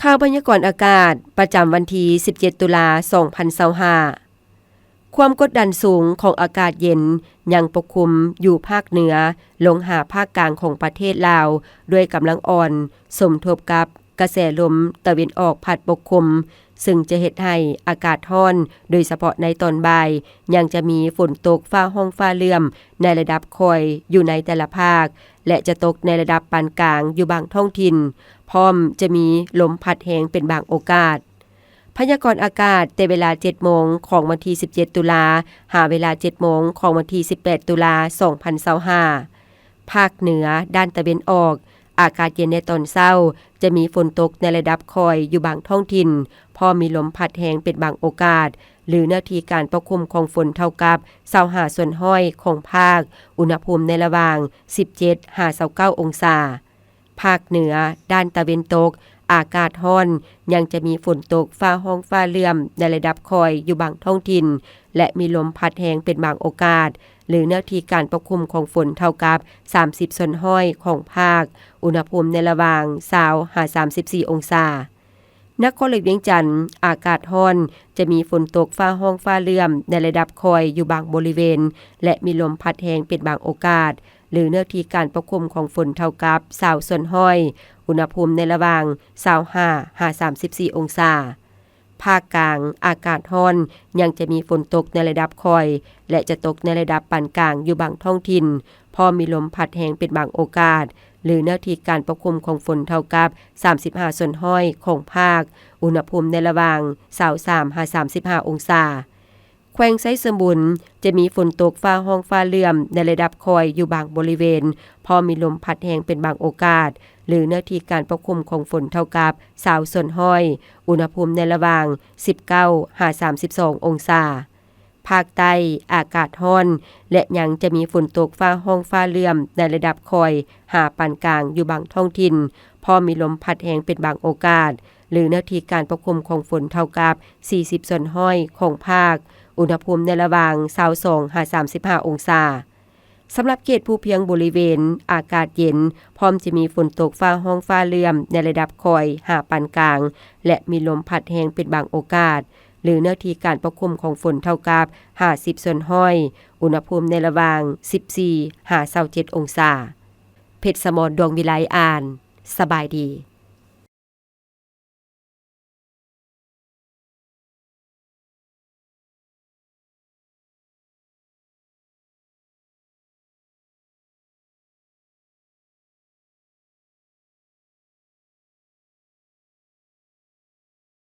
ຂ່າວພະຍາກອນອາກາດ ປະຈຳວັນທີສິບເຈັດ ຕຸລາ ສອງພັນຊາວຫ້າ. ຄວາມກົດດັນສູງຂອງອາກາດເຢັນຍັງປົກຄຸມຢູ່ພາກເໜືອ ລົງຫາພາກກາງຂອງປະເທດລາວ ດ້ວຍກຳລັງອ່ອນ ສົມທົບກັບກະແສລົມຕາເວັນອອກພັດປົກຄຸມ, ຊຶ່ງຈະເຮັດໃຫ້ອາກາດຮ້ອນ, ໂດຍສະເພາະໃນຕອນບ່າຍ ຍັງຈະມີຝົນຕົກຟ້າຮ້ອງຟ້າເຫຼື້ອມໃນລະດັບຄ່ອຍຢູ່ໃນແຕ່ລະພາກ ແລະ ຈະຕົກໃນລະດັບປານກາງຢູ່ບາງທ້ອງຖິ່ນ, ພ້ອມຈະມີລົມພັດແຮງເປັນບາງໂອກາດ. ພະຍາກອນອາກາດແຕ່ເວລາເຈັດໂມງຂອງວັນທີສິບເຈັດ ຕຸລາ ຫາເວລາເຈັດໂມງຂອງວັນທີສິບແປດ ຕຸລາ ສອງພັນຊາວຫ້າ. ພາກເໜືອດ້ານຕາເວັນອອກ, ອາກາດເຢັນໃນຕອນເຊົ້າ, ຈະມີຝົນຕົກໃນລະດັບຄ່ອຍຢູ່ບາງທ້ອງຖິ່ນ, ພ້ອມມີລົມພັດແຮງເປັນບາງໂອກາດ, ຫຼື ເນື້ອທີ່ການປົກຄຸມຂອງຝົນເທົ່າກັບຊາວຫ້າສ່ວນຮ້ອຍຂອງພາກ, ອຸນຫະພູມໃນລະຫວ່າງສິບເຈັດຫາຊາວເກົ້າອົງສາ. ພາກເໜືອດ້ານຕາເວັນຕົກ, ອາກາດຮ້ອນ, ຍັງຈະມີຝົນຕົກຟ້າຮ້ອງຟ້າເຫຼື້ອມໃນລະດັບຄ່ອຍຢູ່ບາງທ້ອງຖິ່ນ ແລະ ມີລົມພັດແຮງເປັນບາງໂອກາດ, ຫຼື ເນື້ອທີ່ການປົກຄຸມຂອງຝົນເທົ່າກັບສາມສິບສ່ວນຮ້ອຍຂອງພາກ, ອຸນຫະພູມໃນລະຫວ່າງຊາວຫາສາມສິບສີ່ອົງສາ. ນະຄອນຫຼວງວຽງຈັນ, ອາກາດຮ້ອນ, ຈະມີຝົນຕົກຟ້າຮ້ອງຟ້າເຫຼື້ອມໃນລະດັບຄ່ອຍຢູ່ບາງບໍລິເວນ ແລະ ມີລົມພັດແຮງເປັນບາງໂອກາດ, ຫຼື ເນື້ອທີ່ການປົກຄຸມຂອງຝົນເທົ່າກັບຊາວສ່ວນຮ້ອຍ, ອຸນຫະພູມໃນລະຫວ່າງຊາວຫ້າຫາສາມສິບສີ່ອົງສາ. ພາກກາງ, ອາກາດຮ້ອນ, ຍັງຈະມີຝົນຕົກໃນລະດັບຄ່ອຍ ແລະ ຈະຕົກໃນລະດັບປານກາງຢູ່ບາງທ້ອງຖິ່ນ, ພ້ອມມີລົມພັດແຮງເປັນບາງໂອກາດ, ຫຼື ເນື້ອທີ່ການປົກຄຸມຂອງຝົນເທົ່າກັບສາມສິບຫ້າສ່ວນຮ້ອຍຂອງພາກ, ອຸນຫະພູມໃນລະຫວ່າງຊາວສາມຫາສາມສິບຫ້າອົງສາ. ແຂວງໄຊສົມບູນ ຈະມີຝົນຕົກຟ້າຮ້ອງຟ້າເຫຼື້ອມໃນລະດັບຄ່ອຍຢູ່ບາງບໍລິເວນ, ພ້ອມມີລົມພັດແຮງເປັນບາງໂອກາດ, ຫຼື ເນື້ອທີ່ການປົກຄຸມຂອງຝົນເທົ່າກັບຊາວສ່ວນຮ້ອຍ, ອຸນຫະພູມໃນລະຫວ່າງສິບເກົ້າຫາສາມສິບສອງອົງສາ. ພາກໃຕ້ ອາກາດຮ້ອນ ແລະ ຍັງຈະມີຝົນຕົກຟ້າຮ້ອງຟ້າເຫຼື້ອມໃນລະດັບຄ່ອຍຫາປານກາງຢູ່ບາງທ້ອງຖິ່ນ, ພ້ອມມີລົມພັດແຮງເປັນບາງໂອກາດ, ຫຼື ເນື້ອທີ່ການປົກຄຸມຂອງຝົນເທົ່າກັບສີ່ສິບສ່ວນຮ້ອຍຂອງພາກ, ອຸນຫະພູມໃນລະຫວ່າງຊາວສອງຫາສາມສິບຫ້າອົງສາ. ສຳລັບເຂດພູພຽງບໍລິເວນ ອາກາດເຢັນ, ພ້ອມຈະມີຝົນຕົກຟ້າຮ້ອງຟ້າເຫຼື້ອມໃນລະດັບຄ່ອຍຫາປານກາງ ແລະ ມີລົມພັດແຮງເປັນບາງໂອກາດ, ຫຼື ເນື້ອທີ່ການປົກຄຸມຂອງຝົນເທົ່າກັບຫ້າສິບສ່ວນຮ້ອຍ, ອຸນຫະພູມໃນລະຫວ່າງສິບສີ່ຫາຊາວເຈັດອົງສາ. ເພັດສະໝອນ ດວງວິໄລ ອ່ານ. ສະບາຍດີ.